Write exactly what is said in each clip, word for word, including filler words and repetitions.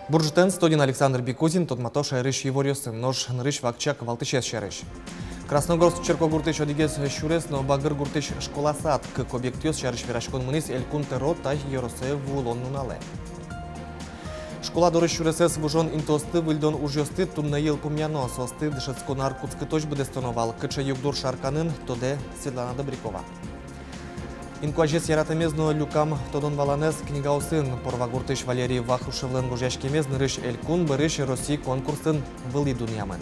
Бур ӝытэн! Студиын Александр Бикузин. Тодмато шаерысь иворъёсын. Нош нырысь вакчияк валтӥсез сярысь. Красногорск черкогуртысь одӥгез сюрес но Багыр гуртысь школа-сад. Кык объектъёс сярысь вераськон мынӥз Элькун тӧро та ёросэ вуылон нуналэ. Школа дорысь сюресэз выжон интыосты выльдон ужъёсты туннэ йылпумъяно. Соосты дышетскон ар кутскытозь быдэстоно вал. Кыӵе югдур Шарканын, тодэ Светлана Добрякова. Инкуазез яратэмез но люкам тодон-валанэз книгаосын. Порва гуртысь Валерий Вахрушевлэн гожъяськемез нырысь элькун, бӧрысь Россия конкурсын вылӥ дунъямын.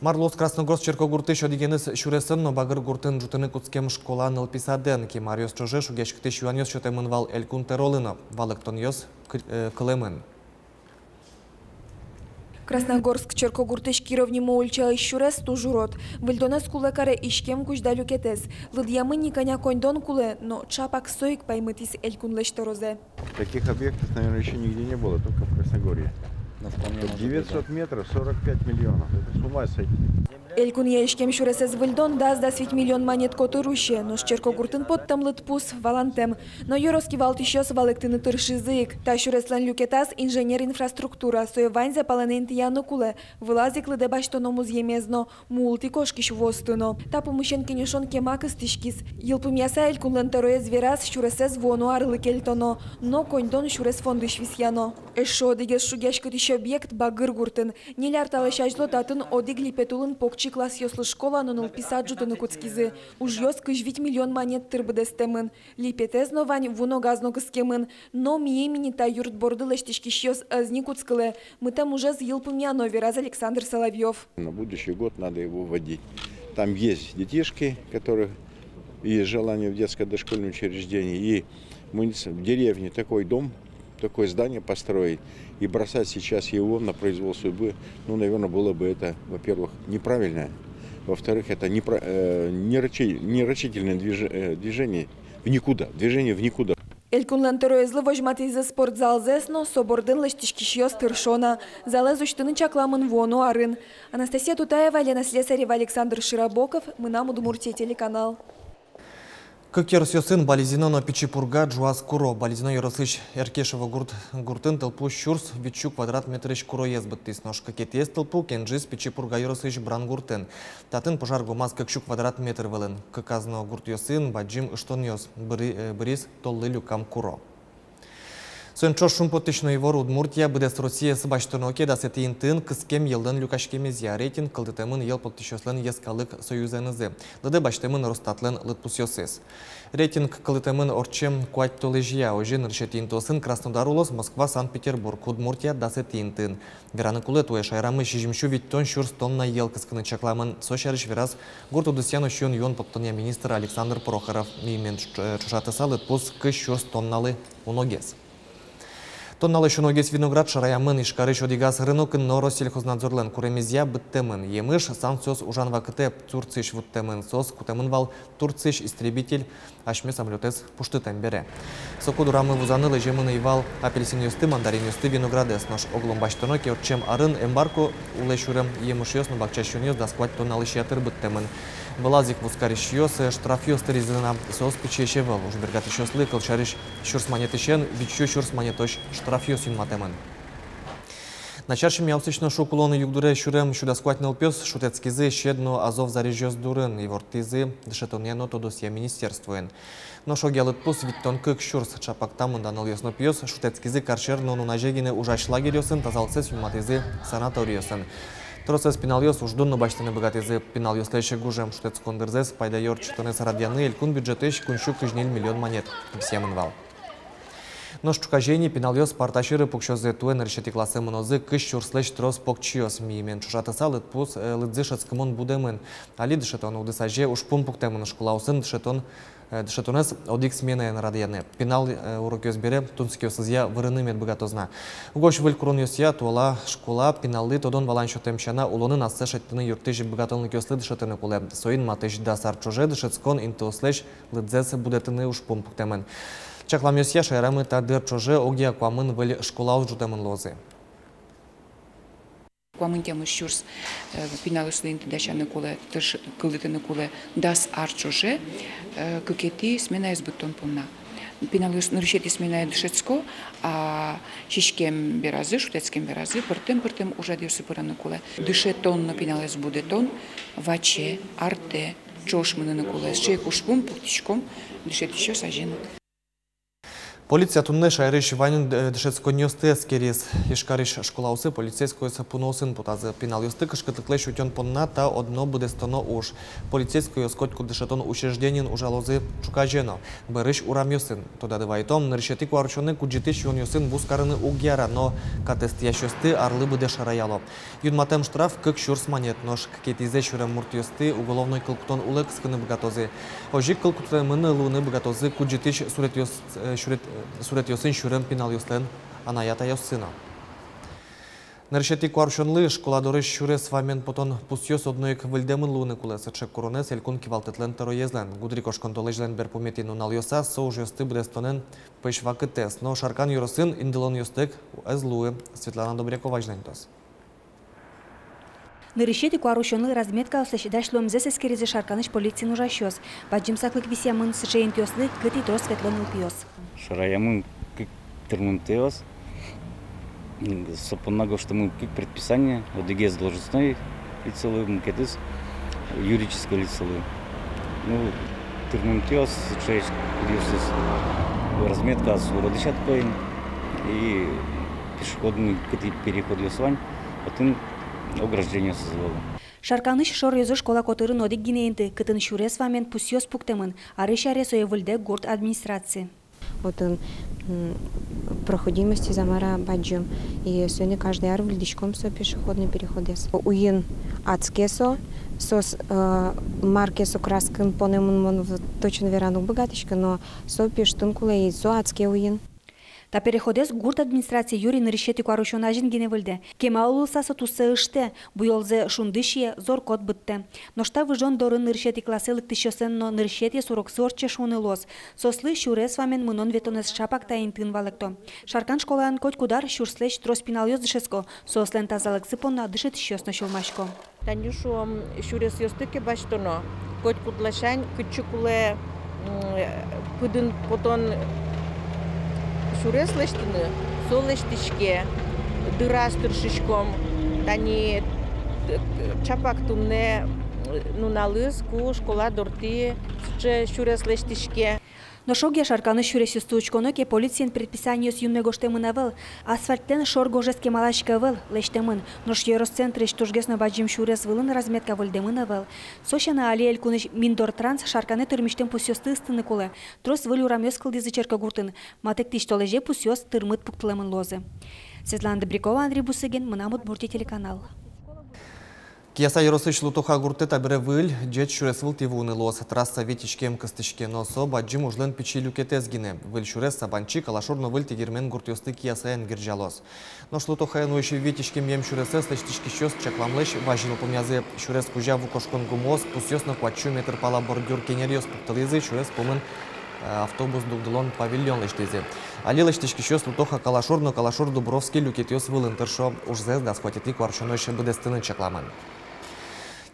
Мар луоз Красногорск черкогуртысь одӥгеныз сюресэн но Багыр гуртын ӝутыны кутскем школа-нылписадэн? Кема аръёс ӵоже шугъяськытӥсь юанъёс сётэмын вал Элькун тӧролы но. Валэктонъёс кы-, э, кылэмын. Красногорск черкогуртысь Киров нимо ульчаысь сюрес туж урод. Выльдонэз кулэ каре иськем кузьда люкетэз. Лыдъямын ни, кӧня коньдон кулэ, но чапак со ик паймытӥз Элькунлэсь тӧрозэ. Таких объектов, наверное, ещё нигде не было, только в Красногорье. Ну, вполне может быть, да. Девятьсот метров, сорок пять миллионов. Это с ума сойти. Элькунъя иськем сюресэз выльдон дас-дас вить миллион манет котыр усе. Нош черкогуртын поттэм лыдпус валантэм. Но ёрос кивалтӥсьёс валэктыны тыршизы ик: та сюреслэн люкетаз инженер инфраструктура, сое ваньзэ палэнэ интыяны кулэ. Вылаз ик лыдэ басьтоно музъемез но, мултӥ кошкись вуосты но. Та пумысен кенешон кема кыстӥськиз. Йылпумъяса, Элькунлэн тӧроез вераз: сюресэз вуоно арлы кельтоно, но коньдон сюрес фондысь висъяно. Эшшо одӥгез шугъяськытӥсь объект Багыр гуртын. Ньыль ар талэсь азьло татын одӥг липет улын покчи классъёслы школа но нылпи сад ӝутыны кутскизы. Ужъёс кызь вить миллион манет тыр быдэстэмын. Липетэз но вань, ву но газ но кыскемын. Но миым ини та юрт борды лэсьтӥськисьёс ӧз ни кутскылэ. Мытэм ужез йылпумъяно, вераз Александр Соловьёв. На будущий год надо его вводить. Там есть детишки, которые есть желание в детское дошкольное учреждение. И муници-, в деревне такой дом, такое здание построить и бросать сейчас его на произвол судьбы, ну, наверное, было бы это, во-первых, неправильно. Во-вторых, это непра-, э, нерачи-, нерачительное движ-, э, движение в никуда, движение в никуда. Элькунлэн тӧроезлы возьматӥзы спортзалзэс но, со бордын лэсьтӥськисьёс тыршо на. Залэз усьтыны чакламын вуоно арын. Анастасия Тутаева, Лена Слесарева, Александр Широбоков, «Мынам Удмуртие» телеканал. Кык ёросъёсын, Балезино но Пичи Пурга, ӝуаз куро. Балезино ёросысь Эркешево гурт-, гуртын тылпу сюрс витьсю квадрат метрысь куроез быдтӥз. Нош кыкетӥез тылпу кенжиз Пичи Пурга ёросысь Брангуртын. Татын пожар гомаз кык сю квадрат метр вылын. Кыказ но гуртъёсын бадӟым ыштонъёс, быри-, э, быриз толлы люкам куро. Соин ӵош шумпоттӥсь но ивор: Удмуртия быдэс Россиез басьтоно ке, дасэтӥ интыын кыскем йӧллэн люкаськемезъя. Рейтинг кылдытэмын йӧл поттӥсьёслэн йӧскалык союзэнызы. Лыдэ басьтэмын Росстатлэн лыдпусъёсыз. Рейтинг кылдытэмын ортчем куать толэзья. Озьы, нырысетӥ интыосын Краснодар улос, Москва, Санкт-Петербург, Удмуртия дасэтӥ интыын. Вераны кулэ, туэ шаерамы сизьымсю витьтон сюрс тонна йӧл кыскыны чакламын. Со сярысь вераз гурт удысъя но сиён-юон поттонъя министр Александр Прохоров. Мимален ӵо-, ӵошатыса, лыдпус кызь сюрс тонналы уногес. Тонналэсь уногес виноград шараямын Ижкарысь одӥгаз рынокын но. Россельхознадзорлэн куремезъя, быдтэмын. Емыш санкциос ужан вакытэ Турциысь вуттэмын. Соос кутэмын вал Турциысь истребитель асьме самолётэз пуштытэм бере. Соку дорамы вузаны лэземын ӧй вал апельсинъёсты, мандаринъёсты, виноградэз. Нош оглом басьтоно ке, ортчем арын эмбарго улэ сюрем емышъёс но бакча сиёнъёс дас куать тонналэсь ятыр быдтэмын. Вылаз ик вузкарисьёс штрафъёс тыризы на. Соос пичиесь ӧвӧл. Ужбергатӥсьёслы, кылсярысь, сюрс манетысен витьсю сюрс манетозь штрафъёс юнматэмын. Начар семьяосысь но шуг улон югдуре сюрем сю дас куать нылпиос шутэтскизы Седь но Азов зарезьёс дурын, ивортӥзы дышетонъя но тодосъя министерствоын. Нош огъя лыдпус витьтон кык сюрс. Чапак та мында нылъёс но пиос шутэтскизы карсьӧр но нуназе гинэ ужась лагерьёсын, тазалыксэс юнматӥзы санаториосын. Тросэз пиналъёс уждун но басьтыны быгатӥзы. Пиналъёслэсь гужем шутэтскон дырзэс, пайдаё ортчытонэз радъяны элькун бюджетысь куинь сю кызь ньыль миллион манет висъямын вал. Нош ӵуказе ини пиналъёс парта сьӧры пуксёзы. Туэ нырысетӥ классэ мынозы кызь сюрслэсь трос покчиос. Мимален ӵошатыса, лыдпус, э, лыдзы шӧдскымон будэмын. Али дышетон удыс азе ужпум пуктэмын: школаосын дышетон, э, дышетонэз одӥг сменаен радъяны. Пинал, э, урокъёс бере тунсыкъёсызъя вырыны мед быгатоз на. Угось выль куронъёсъя туала школа пиналлы тодон-валан сётэм сяна, улонын ассэ шедьтыны юрттӥсь быгатонлыкъёслы дышетыны кулэ. Соин матысь дас ар ӵоже дышетскон интыослэсь лыдзэс будэтыны ужпум пуктэмын. Чакламъёсъя, шаерамы та дыр ӵоже огъя куамын выль школаос ӝутэмын луозы. Куамын тямыс сюрс, э, пиналъёслы инты дасяны кулэ, тырш-, кылдытыны кулэ дас ар ӵоже, э, кыкетӥ сменаез быдтон понна. Пиналъёс нырысетӥ сменае дышетско, а сиськем беразы, шутэтскем беразы пӧртэм-пӧртэм ужрадъёсы пыраны кулэ. Дышетон но пиналэз будэтон ваче, артэ, ӵош мыныны кулэ. Сыӵе ик ужпум пуктӥськом дышетӥсьёс азьын. Полиция туннэ шаерысь вань, э, дышетсконниосты эскериз. Ижкарысь школаосы полицейскойёс пуныосын потазы. Пиналъёсты кышкытлыклэсь утён понна та одно быдэстоно уж. Полицейскойёс котькуд дышетон учреждениын ужалозы ӵуказе но, бӧрысь урамъёсын. Тодады вайытом, нырысетӥ куарусёнэ кудӟытӥсь юонъёсын вуз карыны уг яра, но катэз тӥясьёсты арлы быдэ шараяло. Юнматэм штраф кык сюрс манет, нош кыкетӥзэ сюрем муртъёсты уголовной кылкутон улэ кыскыны быгатозы. Озьы ик кылкутэмын луыны быгатозы кудӟытӥсь суретъёс-, э, сурет-, э, суретъёсын сюрем пиналъёслэн анай-атайёссы но. Нырысетӥ куарусёнлы школа дорысь сюрес вамен потон пусъёс одно ик выльдэмын луыны кулэ. Сыӵе куронэз элькун кивалтэтлэн тӧроезлэн. Гудырикошкон толэзьлэн берпуметӥ нуналъёсаз со ужъёсты быдэстонэн пӧсь вакытэз. Но Шаркан ёросын индылонъёстэк ӧз луы. Светлана Добрякова азьланьтоз. Нырысетӥ куарусёнлы разметкаослэсь дась луэмзэс эскеризы Шарканысь полициын ужасьёс. Бадӟым саклык висъямын сыӵе интыослы, кытӥ трос ветло нылпиос. Шараямын кык тырмымтэос. Со понна гожтэмын кык предписание: одӥгез должностной лицолы, мукетыз юридической лицолы. Ну, тырмымтэос сыӵеесь, кудъёсыз разметкаос уродысьтыд поин и пешеходный кытӥ переходъёс вань, отын ограждениосыз ӧвӧл. Шарканысь шоръёзо школа котырын одӥг гинэ инты, кытын сюрес вамен пусъёс пуктэмын. Арысь аре сое выльдэ гурт администрация. Отын, м, проходимостез, мар-а, бадӟым, и соин ик каждый ар выльдӥськом со пешеходный переходэз. Уйин адске со, соос, э, мар ке со краскаен понэмын, мон в-, точно вераны уг быгатӥськы, но со пиштыны кулэ, и со адске уйин. Та переходэз гурт администрация юри нырысетӥ куарусён азьын гинэ выльдэ. Кема улыса со туссэ ыштэ, буёлзэ шунды сие, зор-кот быдтэ. Нош та выжон дорын нырысетӥ классэ лыктӥсьёслэн но нырысетӥез уроксы ортче шуыны луоз. Соослы сюрес вамен мынон-ветлонэз чапак та интыын валэкто. Шаркан школаын котькуд ар сюрслэсь трос пиналъёс дышетско, соослэн тазалыксы понна дышетӥсьёс но сюлмасько. Тани, шуом, сюресъёсты ке басьтоно, котькуд ласянь кытчы кулэ, м, пыдын потон сюрес лэсьтыны, со лэсьтӥське. Дыраз тыршиськом. Тани, э, чапак туннэ, э, нуналыз, ку школа дортӥ сыӵе сюрес лэсьтӥське. Нош огъя Шарканысь сюресъёсты учконо ке, полициен предписаниос юнме гожтэмын ӧвӧл. Асфальтлэн шор гожез кемалась ке ӧвӧл, лэсьтэмын. Нош ёросцентрысь тужгес но бадӟым сюрес вылын разметка выльдэмын ӧвӧл. Со сяна, али элькунысь Миндортранс Шарканэ тырмисьтэм пусъёсты ыстыны кулэ. Трос выль урамъёс кылдӥзы Черкогуртын. Матэктӥсь толэзе пусъёс тырмыт пуктылэмын луозы. Светлана Добрякова, Андрей Бусыгин, «Мынам Удмуртие» телеканал. Кияса ёросысь Лутоха гуртэ табере выль, ӟеч сюрес вылтӥ вуыны луоз. Трасса вить иськем кыстӥське, но со бадӟым ужлэн пичи люкетэз гинэ. Выль сюрес Сабанчи, Калашур но Выль Тигирмен гуртъёсты Киясаен герӟалоз. Нош Лутохаын уйись вить иськемъем сюресэз лэсьтӥськисьёс чакламлэсь вазь йылпумъязы. Сюрес кузя ву кошкон гумыос, пусъёс но куать сю метр пала бордюр кенеръёс пуктылӥзы. Сюрес пумын, э, автобус дугдылон павильон лэсьтӥзы. Али лэсьтӥськисьёс Лутоха — Калашур но Калашур — Дубровский люкетъёс вылын тыршо. Ужзэс дас куатетӥ куарусёнозь быдэстыны чакламын.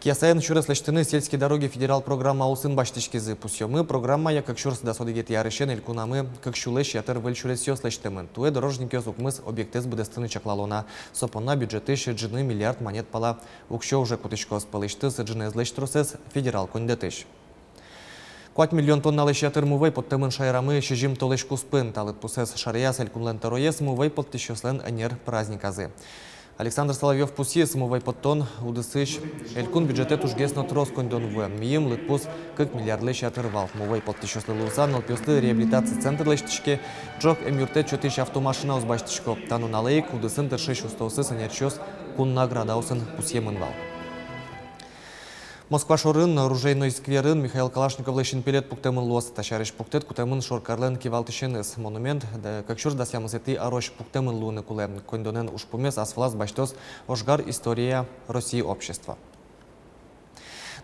Киясаен сюрес лэсьтыны «Сельские дороги» федерал программа улсын басьтӥськизы. Пусъёмы, программая кык сюрс дас одӥгетӥ арысен элькунамы кык сюлэсь ятыр выль сюресъёс лэсьтэмын. Туэ дорожникъёс укмыс объектэз быдэстыны чаклало на. Со понна бюджетысь ӝыны миллиард манет пала уксё уже кутӥськоз. Пӧлысьтыз ӝынызлэсь тросэз федерал коньдэтысь. Куать миллион тонналэсь ятыр мувӧй поттэмын шаерамы сизьым толэзь куспын. Та лыдпусэз шараяз элькунлэн тӧроез мувӧй поттӥсьёслэн ӧнер праздниказы. Александр Соловьёв пусйиз, мувӧй поттон удысысь элькун бюджетэ тужгес но трос коньдон вуэ. Мийым лыдпус кык миллиардлэсь ятыр вал. Мувӧй поттӥсьёслы луыса нылпиослы реабилитаци центр лэсьтӥське, ӝог эмъюрттэт сётӥсь автомашинаос басьтӥсько. Та нуналэ ик удысын тыршись устоосыз, ӧнерчиос кун наградаосын пусъемын вал. Москва шорын, Оружейной скверын Михаил Калашниковлы синпелет пуктэмын луоз. Та сярысь пуктэт кутэмын шоркарлэн кивалтӥсеныз. Монумент кык сюрс дас тямысэтӥ арозь пуктэмын луыны кулэ. Коньдонэн ужпумез ас вылаз басьтоз «Ожгар — история России» общество.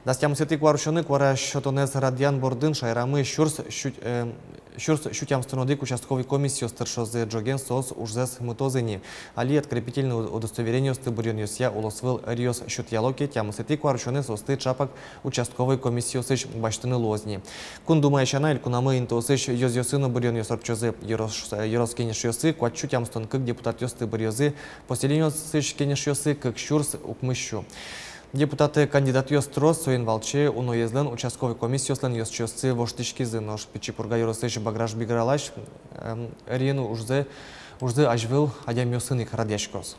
Дас тямысэтӥ куарусёнэ куара сётонэз радъян бордын шаерамы сюрс сю-, э, сюрс сю тямыстон одӥг участковый комиссиос тыршозы. Ӝоген соос ужзэс мытозы ни. Али открепительной удостоверениосты быръёнъёсъя улосвыл ӧръёс сётъяло ке, тямысэтӥ куарусёнэ соосты чапак участковый комиссиосысь басьтыны луоз ни. Кун Думае сяна, элькунамы интыосысь ёзъёсы но быръёнъёс ортчозы. Ёрос, ёрос кенешъёсы куать сю тямыстон кык депутатъёсты быръёзы, поселениосысь кенешъёсы кык сюрс укмыс сю. Депутатэ кандидатъёс трос, соин валче уноезлэн участковый комиссиослэн ёзчиоссы воштӥськизы. Нош Пичи Пурга ёросысь Баграш-Бигралась, эм, ӧръен ужзэ, ужзы азьвыл адямиосын ик радъяськоз.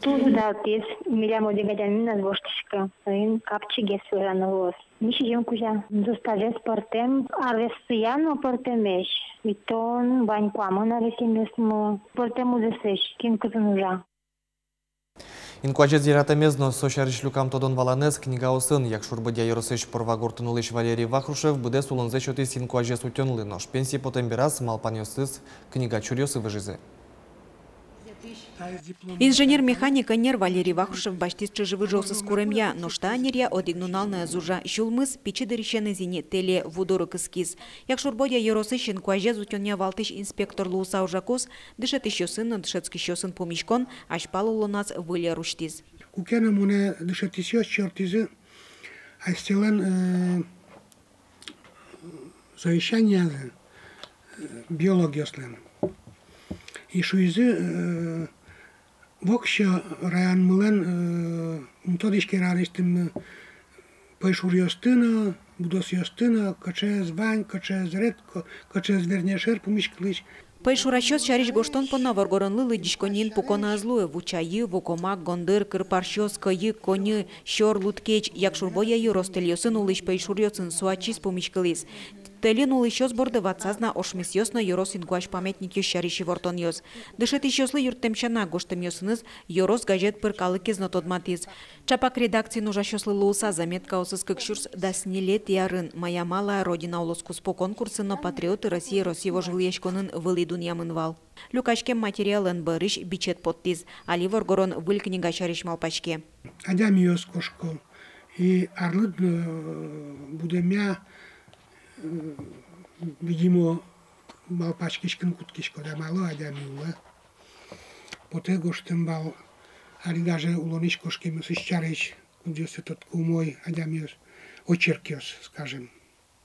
Туж удалтӥз, милям одӥг адямимы но ӧз воштӥськы, соин капчигес вераны луоз. Ми сизьым кузя, составез пӧртэм, аресъя но пӧртэмесь, витьтон, вань куамын аресъемъёсмы, пӧртэм удысысь, кин кытын ужа. Инкуазез яратэмез но со сярысь люкам тодон-валанэз книгаосын. Якшур-Бӧдья ёросысь Порва гуртын улӥсь Валерий Вахрушев быдэс улонзэ сётӥз инкуазез утёнлы, нош пенсие потэм бераз малпанъёсыз книга чуръёсы выжизы. Инженер-механик ӧнер Валерий Вахрушев басьтӥз чыжы-выжыосыз куремъя, нош та ӧнеръя одӥг нунал но ӧз ужа. Сюлмыз пичи дырысеныз ини тэле ву доры кыскиз. Якшур-Бӧдья ёросысь инкуазез утёнъя валтӥсь инспектор луыса ужакуз, дышетӥсьёсын но дышетскисьёсын пумиськон азьпал улоназ выль ӧр усьтӥз. Куке но монэ дышетӥсьёс чортӥзы асьсэлэн, э, совещаниязы, э, биологъёслэн. И шуизы, э, воксё районмылэн, э, ум тодӥське, районысьтымы пӧйшуръёсты но, будосъёсты но, кыӵеез вань, кыӵеез редко, кыӵеез вернее шер пумиськылӥсь. Пӧйшурасьёс сярысь гожтон понна воргоронлы лыдӟиськонниын пуконо ӧз луы. Вучайы, вукомак, гондыр, кыр парсьёс, кӧйы, коньы, сёр, лудкеч. Якшур-Бӧдья ёрос тэльёсын улӥсь пӧйшуръёсын со ачиз пумиськылӥз. Тэльын улӥсьёс борды ватсаз на ошмесъёс но ёрос инкуазь памятникъёс сярысь ивортонъёс. Дышетӥсьёслы юрттэм сяна, гожтэмъёсыныз ёрос газет пыр калыкез но тодматӥз. Чапак редакциын ужасьёслы луыса, заметкаосыз кык сюрс дас ньылетӥ арын «Моя малая родина» улос куспо конкурсын но «Патриоты России» Россия вожвылъяськонын вылӥ дунъямын вал. Люкаськем материалэн бӧрысь бичет поттӥз. Али воргорон выль книга сярысь малпаське. Адямиос кошко, и арлыд, э, будэмъя, э, видимо, малпаськиськыны кутскиськод, а малы адями улэ. Потэ гожтэм вал, али даже улонысь кошкемъёсыз сярысь, кудъёссэ тодко умой адямиос, очеркъёс, скажем,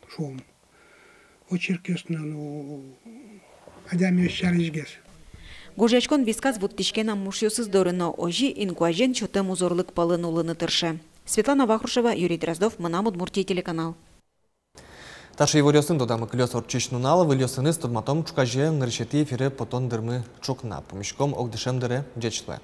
шуом. Очеркъёс но, ну, адямиос сярысьгес. Гожъяськон висказ вуттӥське на мушъёсыз доры но, озьы инкуазен сётэм узырлык пӧлын улыны тырше. Светлана Вахрушева, Юрий Дроздов, «Мынам Удмуртие» телеканал. Таӵе иворъёсын тодамы кылёз ортчись нунал. Выльёсыныз тодматом ӵуказе нырысетӥ эфире потон дырмы ӵукна. Пумиськом огдышем дыре. Ӟеч луэ.